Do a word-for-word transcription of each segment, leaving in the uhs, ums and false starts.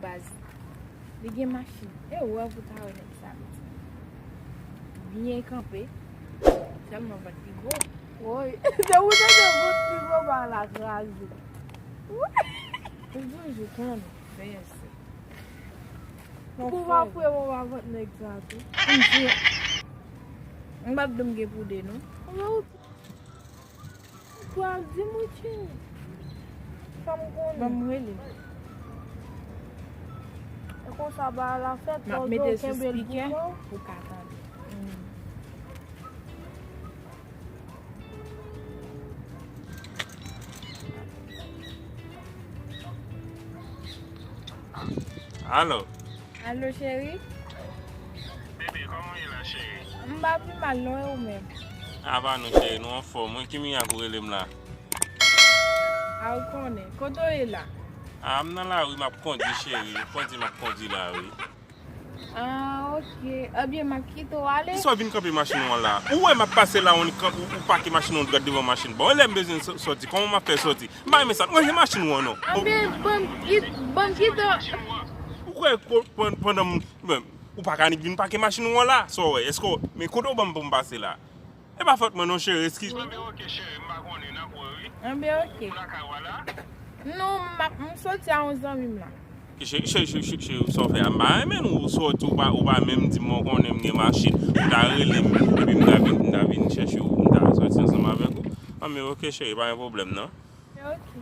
Baz, li gen machin. E wè pou ta wè nèg sa, mesye. Byen kanpe. Sèlman vant li gwo. Woy, se pou tande vant li gwo, ba la kraze. Ou toujou konn fè sa. Pou pa fwe, mwen pa vant nèg sa tou. M di, m p ap di m gen pou de, non. Ou pral di mwen ki fanm konnen. Ban m rele. E konsa ba la fèt, m ap mete l sou speaker pou w ka tande. Alo. Alo, cheri. Bebe, kòman w ye la, cheri? M pa pi mal, non, e ou menm? Apa nou, cheri, nou anfòm, wi. Ki mirak ou rele m la? A, ou konnen. Kote w ye la? A, m nan lari, m ap kondi, cheri. Kondi, m ap kondi la, wi. A, ok. Ebyen, m ap kite w ale. Kisa w vin kanpe machin ou an la? Ou wè m ap pase la, ou, ou, ou pake machin ou, ou t gad devan machin. Bon, e lè m bezwen sò-, sòti, kòman m ap fè sòti? M pa renmen sa. Ranje machin ou an non. Anben, ban m kit-, ban m kite w. Ou kwè ko-, pan-, pandan m, men, ou pa ka annik vin pake machin ou an la? Sa w wè? Èske w, men kote w ban m pou m pase la? E pa fòt mwen non, cheri, eskize. Anben, ok, cheri, m pa konnen nan kò wi. Anben, ok. Ou lakay ou a la? Non, m ap, m soti a yon zanmi m la. Cheri, cheri, cheri, cheri, cheri, sa w fè a, m pa renmen nou, ou sòti, ou pa, ou pa menm di m, ou konnen m gen machin, ou ta rele m, epi m ta vin, m ta vin chèche w, m ta sòti ansanm avèk ou. Anben, ok, cheri, pa gen pwoblèm, non. Ok.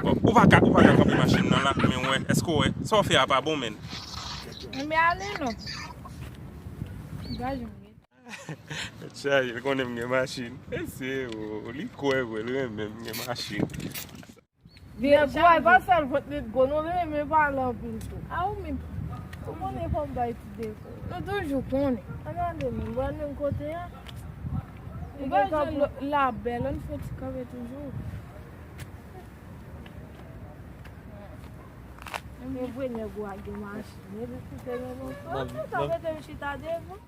Bon, ou pa ka, ou pa ka kanpe machin nan la, men wè, èske w wè, sa w fè a pa bon, menn. Anben, ale non. Gaj mwen. Tèt chaje, l konnen m gen machin. E se, o, li kwè vre, l renmen m gen machin. Nèg wè, pa sèl vant li t gwo, nou renmen pale anpil tou. A ou menm. Ou konnen fò m bay ti depo. Nou toujou konnen. Ann ale menm, w al menm kote a. Ou pa jwenn la bèl, ann fè ti kanpe toujou. E vre nèg ou a gen machin. Epi koute menm. Sa mete m chita devan.